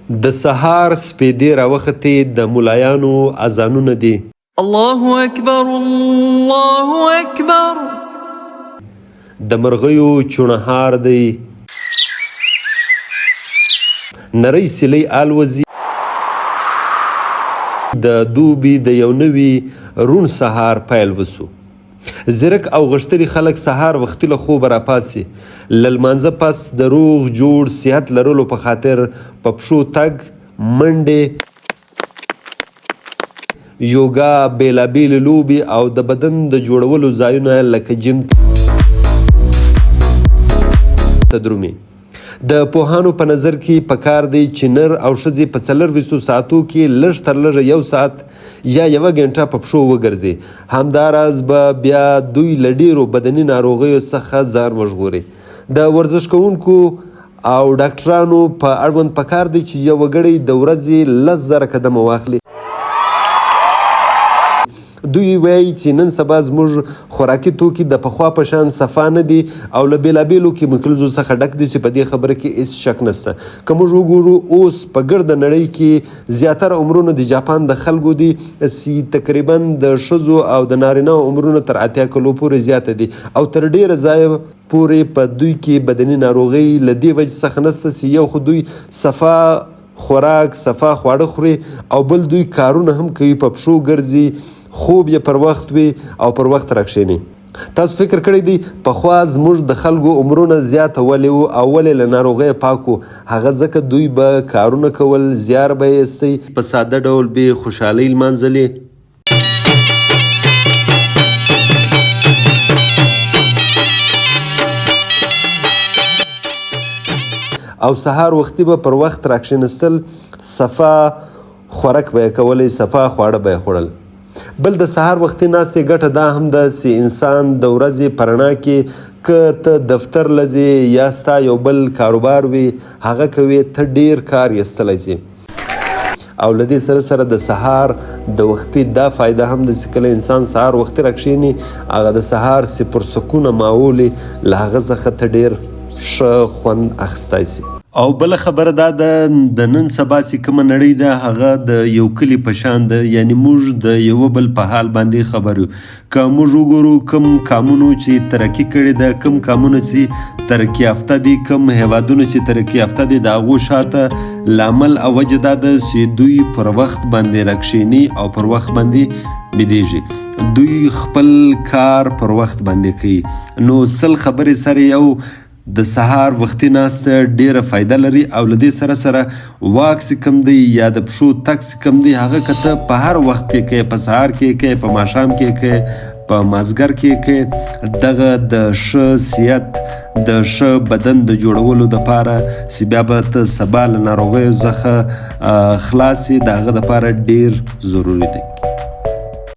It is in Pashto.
د سهار سپېدې راوختې د ملایانو اذانونه دي. الله اکبر الله اکبر. د مرغیو چوڼهار دی. نرۍ سیلۍ الوزي. د دوبي د یو نوي روڼ سهار پیل وسو. ځیرک او غښتلي خلک سهار وختي له خوبه راپاڅي، له لمانځه پس د روغ جوړ صحت لرلو په خاطر په پښو تګ، منډې، یوګا، بېلابېلې لوبې او د بدن د جوړولو ځایونه لکه جیم ته درومي. د پوهانو په نظر کې په کار دی چې نر او ښځې په څلورویستو ساعتو کې لږ تر لږه یو ساعت یا یوه ګنټه په پښو وګرځي. همداراز به بیا دوی له ډېرو بدني ناروغیو څخه ځان وژغوري. د ورزش کوونکو او ډاکټرانو په اړوند په کار دی چې یو وګړی د ورځې 10,000 قدمه واخلي. دوی وایي چې نن سبا زموږ خوراکي توکي د پخوا په شان صفا نه دي او له بېلابېلو کیمیکلزو څخه ډک دي چې په دې خبره کې هېڅ شک نشته. که موږ وګورو اوس په ګرده نړۍ کې زیاتره عمرونه د جاپان د خلکو دي چې تقریبا د ښځو او د نارینه عمرونه تر 80 کلو پورې زیاته دي او تر ډېره ځایه پورې په دوی کې بدني ناروغۍ له دې وجې څخه نشته چې یو خو دوی صفا خوراک، صفا خواړه خوري او بل دوی کارونه هم کوي، په پښو ګرځي، خوب یې پر وخت وي او پر وخت راکښېني. تاسو فکر کړی دی پخوا زموږ د خلکو عمرونه زیات ولې وو او ولې له ناروغیه پاک وو؟ هغه ځکه دوی به کارونه کول، زیار به یې ایستی، په ساده ډول به یې خوشحالۍ لمانځلې. او سهار وختي به پر وخت راکښېنستل، صفا خورک به یې کولی، صفا خواړه به یې خوړل. بل د سهار وختي ناستې ګټه دا هم ده چې انسان د ورځې په رڼا کې که ته دفتر له ځې یا ستا یو بل کاروبار وي هغه کوې، ته ډېر کار ایستلی شې. او له دې سره سره د سهار د وختي دا فایده هم ده چې کله انسان سهار وختي راکښېني هغه د سهار چې پرسکونه ماحول له هغه څخه ته ډېر ښه خوند اخیستی شي. او بله خبره دا ده د نن سبا چې کومه نړۍ ده هغه د یو کلي په شان ده، یعنی موږ د یوه بل په حال باندې خبر یو. که موږ وګورو کوم قامونو چې ترقي کړې ده، کوم قامونه چې ترقي یافته دي، کوم هیوادونه چې ترقي یافته دي، د هغو شاته لامل او وجه دا ده چې دوی پر وخت باندې راکښېني او پر وخت باندې بیدېږي، دوی خپل کار پر وخت باندې کوي. نو 100 خبرې سره یو د سهار وختي ناسته ډېره فایده لري. او له دې سره سره واک چې کوم دی یا د پښو تګ چې کوم دی هغه که ته په هر وخت کې کوې، په سهار کې کوې، په ماښام کې کوې، په مازدیګر کې کوې، دغه د ښه صحت د ښه بدن د جوړولو دپاره چې بیا به ته سبا له ناروغیو څخه خلاص یې، د هغه دپاره ډېر ضروري دی.